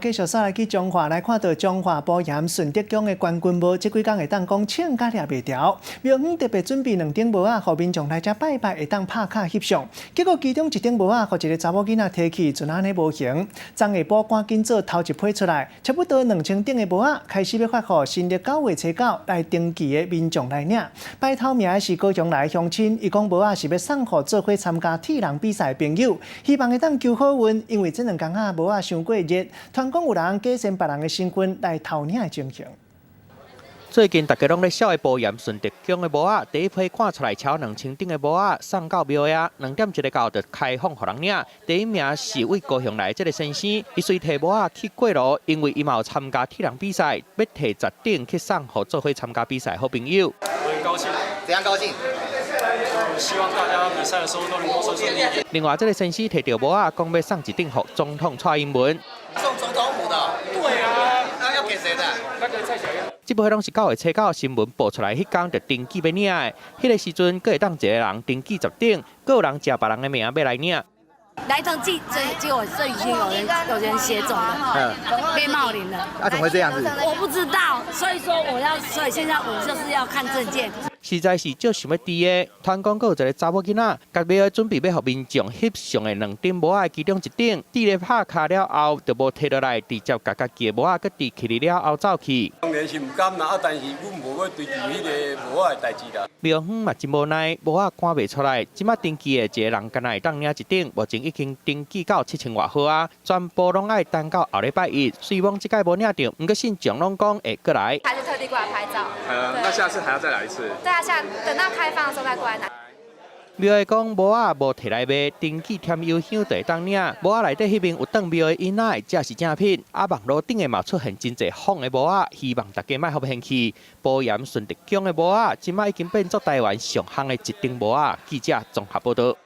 繼續煞來去彰化來看到彰化埔鹽順德宮的關君帽，這幾工會當講穿甲掠袂牢。廟方特別準備兩頂帽仔，予民眾來遮拜拜會當拍卡翕相。結果其中一頂帽仔，予一個查某囡仔提去，就按呢無形。昨下晡趕緊做頭一批出來，差不多2000頂的帽仔開始欲發予新曆9月初9來登記的民眾來領。排頭名的是高雄來的鄉親，伊講帽仔是欲送予做伙參加鐵人比賽的朋友，希望會當求好運，因為這兩工仔帽仔傷過熱，傳講有人假設別人的身份來偷領的情形。最近大家攏咧痟的埔鹽順德宮的帽仔，第一批看出來超2000頂的帽仔送到廟仔，2點一个到就開放予人領。第一名是位高雄來的這个先生，伊隨提帽仔去過路，因為伊嘛有參加鐵人比賽，欲提10頂去送予做伙參加比賽好朋友。很高興。怎樣高興？希望大家比賽的時候都能夠順順利利。另外，這个先生提著帽仔，講欲送一頂予總統蔡英文。送總統府的？對啊。那要給誰的？那個蔡小燕。這部攏是9月初9新聞報出來，彼工就登記欲領的。彼个時陣，閣會當一个人登記10頂，閣有人食別人的名欲來領。來登記，這結果這已經有人寫走了，被冒領了。啊，怎麼會這樣子？我不知道，所以說我要，所以現在我就是要看證件。實在是足想欲知的，傳講閣有一个查某囡仔，共廟準備欲予民眾翕相的兩頂帽仔其中一頂，佇咧拍卡了後，就無提落來，直接共家己的帽仔閣佇起了後走去。當然是毋甘啦，啊，但是阮無欲追究彼个帽仔的代誌啦。廟方嘛真無奈，帽仔趕袂出來，這擺登記的一個人干焦會當領一頂，目前已經登記到7000外號啊，全部攏愛等到後禮拜一。雖罔這擺無領著，毋過信眾攏講會閣來。他就特地過來拍照。那下次還要再來一次？對啊，下等到開放的時候再過來拿。廟的講帽仔無提來賣，登記添油香就會當領。帽仔內底彼面有當廟的印仔，才是正品。啊，網路頂的嘛出現真濟仿的帽仔，希望大家莫予騙去。埔鹽順德宮的帽仔，這擺已經變做台灣上夯的一頂帽仔。記者綜合報導。